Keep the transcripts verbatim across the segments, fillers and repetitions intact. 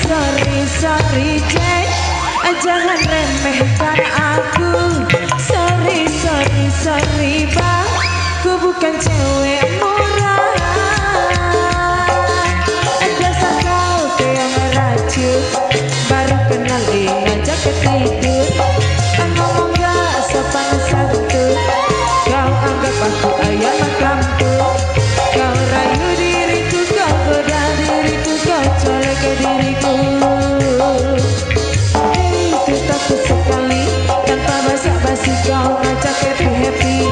Sorry, sorry, cek. Jangan remehkan aku. Sorry, sorry, sorry, bang. Ku bukan cewek murah. Dasar kau yang racun. Baru kenal ngajak tidur. Ngomong gak sopan santun. Kau anggap aku ayam kampung. Kau rayu diriku, kau goda diriku, kau colek diriku. Hei, ku takut sekali. Tanpa basa-basi kau ngajak happy-happy.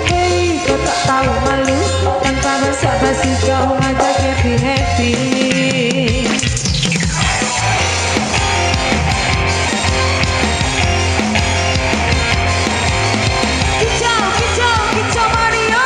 Hei, kau tak tahu malu. Tanpa basa-basi kau ngajak happy-happy. Kicau, kicau, kicau mania.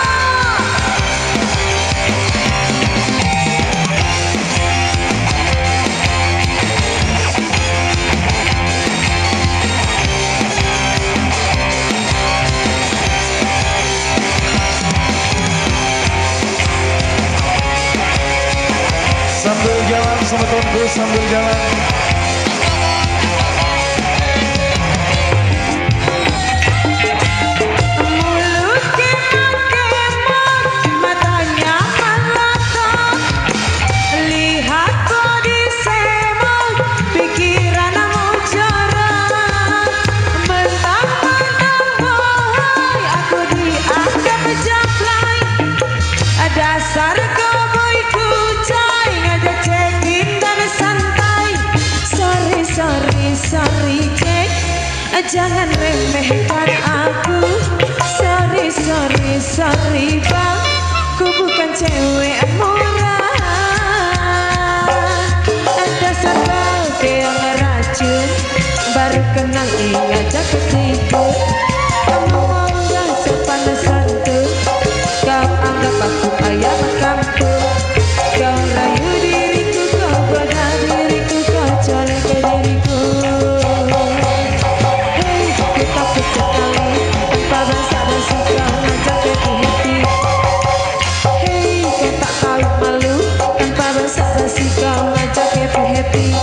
Sambil jalan, semetonku, sambil jalan. Mulut kemot-kemot, matanya melotot. Lihat body semok, pikiran mujara. Mentang-mentang boy, aku dianggap jablay. Dasar cowboy kucai, ngajak check-in dan santai. Sorry, sorry, sorry, cek. Jangan remehkan aku. Sorry, sorry, sorry, bang. Ku bukan cewek murah. Dasar bangke yang racun. Baru kenal ngajak tidur. Ngomong gak sopan santun. Kau anggap aku ayam kampung. Kau rayu diriku, kau goda diriku, kau colek diriku. Hei, kita sekali, tanpa basa-basi kau ngajak happy-happy. Hei, kau tak tahu malu, tanpa basa-basi kau ngajak happy-happy.